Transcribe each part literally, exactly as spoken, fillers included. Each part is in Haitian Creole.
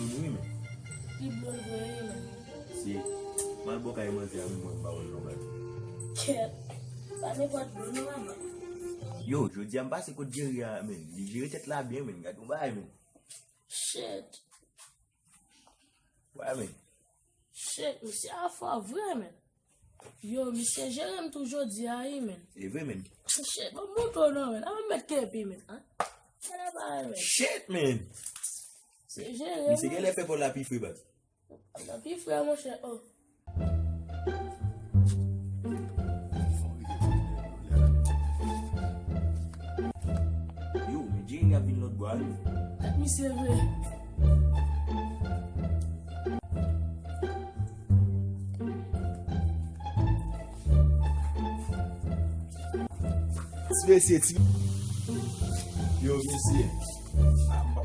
Wi, men. Li blo l vre, wi, men. Si m al bò kay manzè a, mwen, mwen pa wè l non, baz. Kèt. Pa nenpòt blo non, manman. Yo, jodi a m pase kot Jerry a, men. Li jere tèt la byen, men. Gad yon bagay, men. Shit. Wè, men. Shit, misye a fò vre, men. Yo, misye jere m tou jodi a, wi, men. E vre, men. Shit, bon, mouton non, men. An mèt kepi, men. An. Gade bagay, men. Shit, men. Misye jere m. Misye genlè fè pòt la pi fre, baz. Pòt la pi fre, monchè, oh. Yo, men Jerry ap vin lòt bò a, wi. Tèt misye vre. Ti mesye, ti. Yo, mesye.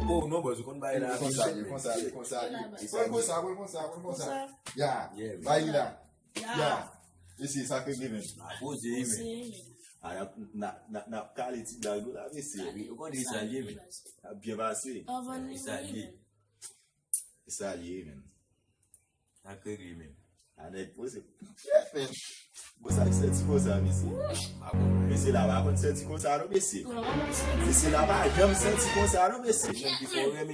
Oh, non, bòs, ou konn bagay la. Konsa, konsa, konsa. Pran konsa, pran konsa, pran konsa. Ya, bay li la. Ya. Mesye, sa k regle menm. Poze, men. A, n ap, n ap, n ap, n ap kale ti blag nou la, mesye. Ou konnen sa l ye, men. N ap byen pase. Sa l ye. Sa l ye, men. Sa k regle, men. A nèg poze. Shit, men. Bon, sa k sèti konsa, mesye. Mesye la pa konn sèti konsa, non, mesye. Mesye la pa janm sèti konsa, non, mesye. Shit, men.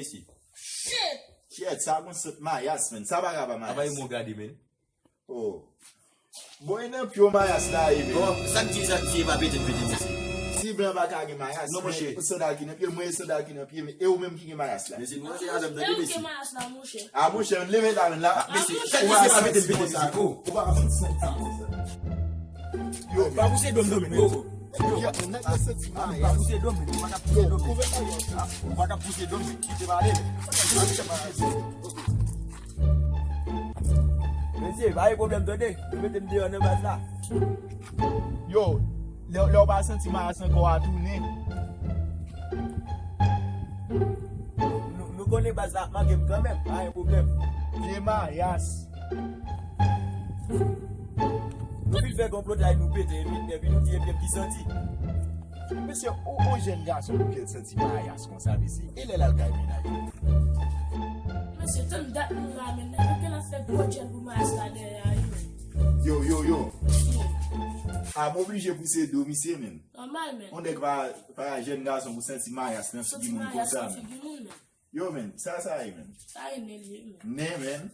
Shit. Shit, sa konn sèt mayas, men. Sa pa ka pa mayas. Aba, e mwen gade, men. Oh. Bon, e nan pye w mayas la ye, men. Bon, sa k di, sa k di, e pa pete m pete, mesye. Si blan pa ka gen mayas, non, monchè. Sandal ki nan pye, mwen e sandal ki nan pye, men e ou menm ki gen mayas la. Mesye, nou rantre avè m, tande, mesye. E ou ki gen mayas la, monchè. A, monchè, leve la, men la. Mesye, sa k di, se pa pete m pete, mesye. Oh. Ou pa konn sèti konsa. Yo, pa pouse do m, non, men. Oh. Yo, nèg yo sèti mayas. Pa pouse do m, men. Ou pa ka pouse do m, men. Ou pa ka pouse do m, men. Kite pale, men. Mesye, pa gen pwoblèm, tande. Nou mete m deyò nan baz la. Yo, lè, lè w pa santi mayas nan kò a, tounen. Nou, nou konnen baz la ap manke m kanmenm, pa gen pwoblèm. Vye mayas. Nou fin fè konplotay, nou pete, epi, epi nou di, epi m ki santi. Mesye, on, on jèn gason pou ke l santi mayas konsa, mesye. E lè l al kay mennaj li? Mesye, tann dat nou la, men. Nèg yo genlè fè gwo djèl pou mayas la dèyè a, wi, men. Yo, yo, yo. A, m oblije pouse do misye, men. Nòmal, men. On nèg pa, pa jèn gason pou santi mayas nan figi moun konsa, men. Yo, men, sa, sa ye, men. Sa ye, men, li ye, men. Nen, men.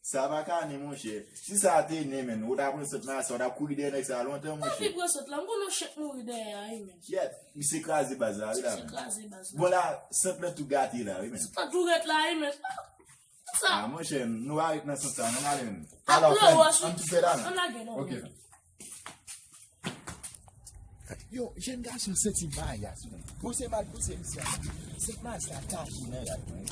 Sa pa ka nen, monchè. Si sa te nen, men, ou ta pran sant mayas la, ou ta kouri dèyè nèg sa lontan, monchè. Epi pran sant la, m konn yon chèk mouri dèyè a, wi, men. Kyèt, misye kraze baz la, wi, la, men. Misye kraze baz la. Bon, la, sant lan tou gate la, wi, men. Sant lan tou rèd la, wi, men. Sa. A, monchè, nou pa ret nan sant sa, non, n ale, men. Ala, ann tou fè la, men. Ann lage, non. Ok, men. Yo, jèn gason sèti mayas, men. Pouse m al pouse misye a. Sèti mayas la takou nan rad mwen.